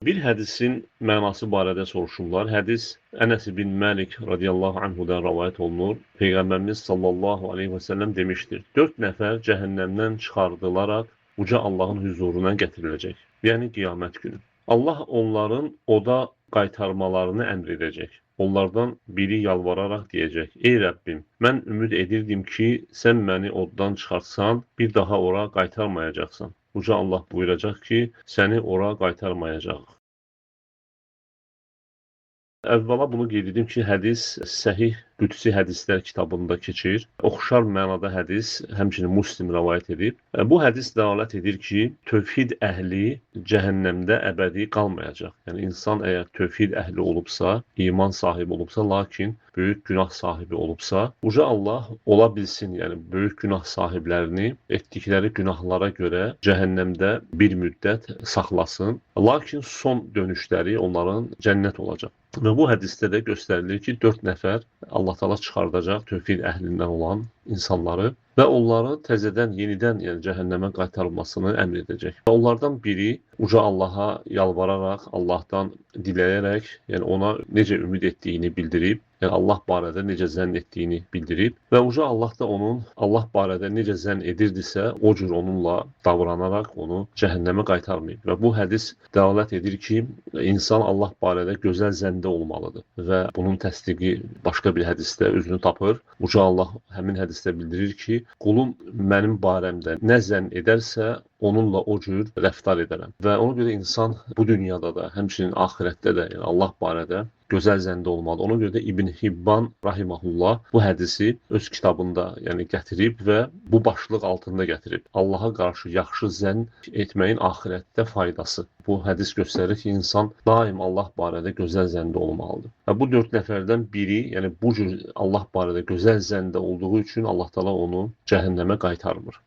Bir hədisin mənası barədə soruşurlar. Hədis Ənəs ibn Məlik radiyallahu anhudan rəvayət olunur. Peyğəmbərimiz sallallahu aleyhi və səlləm demişdir: 4 nəfər cəhənnəmdən çıxardılaraq uca Allahın hüzuruna gətiriləcək. Yəni qiyamət günü. Allah onların oda qaytarmalarını əmr edəcək. Onlardan biri yalvararaq deyəcək: Ey Rəbbim, mən ümid edirdim ki, sən məni oddan çıxartsan, bir daha ora qaytarmayacaqsan. Uca Allah buyuracaq ki, səni ora qaytarmayacaq. Əvvəla bunu qeyd edim ki, hədis Səhih Qüdsi hədislər kitabında keçir. Oxşar mənada hədis həmçinin Müslim rəvayət edib. Bu hədis dəlalət edir ki, tövhid əhli cəhənnəmdə əbədi qalmayacaq. Yəni insan əgər tövhid əhli olubsa, iman sahibi olubsa, lakin böyük günah sahibi olubsa, uca Allah ola bilsin, yəni böyük günah sahiblərini etdikləri günahlara görə cəhənnəmdə bir müddət saxlasın. Lakin son dönüşləri onların cənnət olacaq. Və bu hədisdə də göstərilir ki, 4 nəfər Allah Taala çıxardacaq tövhid əhlindən olan insanları və onları təzədən, yenidən, yəni cəhənnəmə qaytarılmasını əmr edəcək. Və onlardan biri uca Allaha yalvararaq, Allahdan diləyərək, yəni ona necə ümid etdiyini bildirib, yəni Allah barədə necə zənn etdiyini bildirib və uca Allah da onun Allah barədə necə zənn edirdisə, o cür onunla davranaraq onu cəhənnəmə qaytarmayıb. Və bu hədis dəlalət edir ki, insan Allah barədə gözəl zəndə olmalıdır və bunun təsdiqi başqa bir hədisdə özünü tapır. Uca Allah həmin hədisdə bildirir ki, qulum mənim barəmdə nə zənn edərsə, onunla o cür rəftar edərəm. Və ona görə insan bu dünyada da, həmçinin axirətdə də, yəni Allah barədə gözəl zəndə olmalıdır. Ona görə də İbn Hibban rahimehullah bu hədisi öz kitabında, yəni gətirib və bu başlıq altında gətirib. Allaha qarşı yaxşı zənn etməyin axirətdə faydası. Bu hədis göstərir ki, insan daim Allah barədə gözəl zəndə olmalıdır. Və bu 4 nəfərdən biri, yəni bu cür Allah barədə gözəl zəndə olduğu üçün Allah Taala onu cəhənnəmə qaytarmır.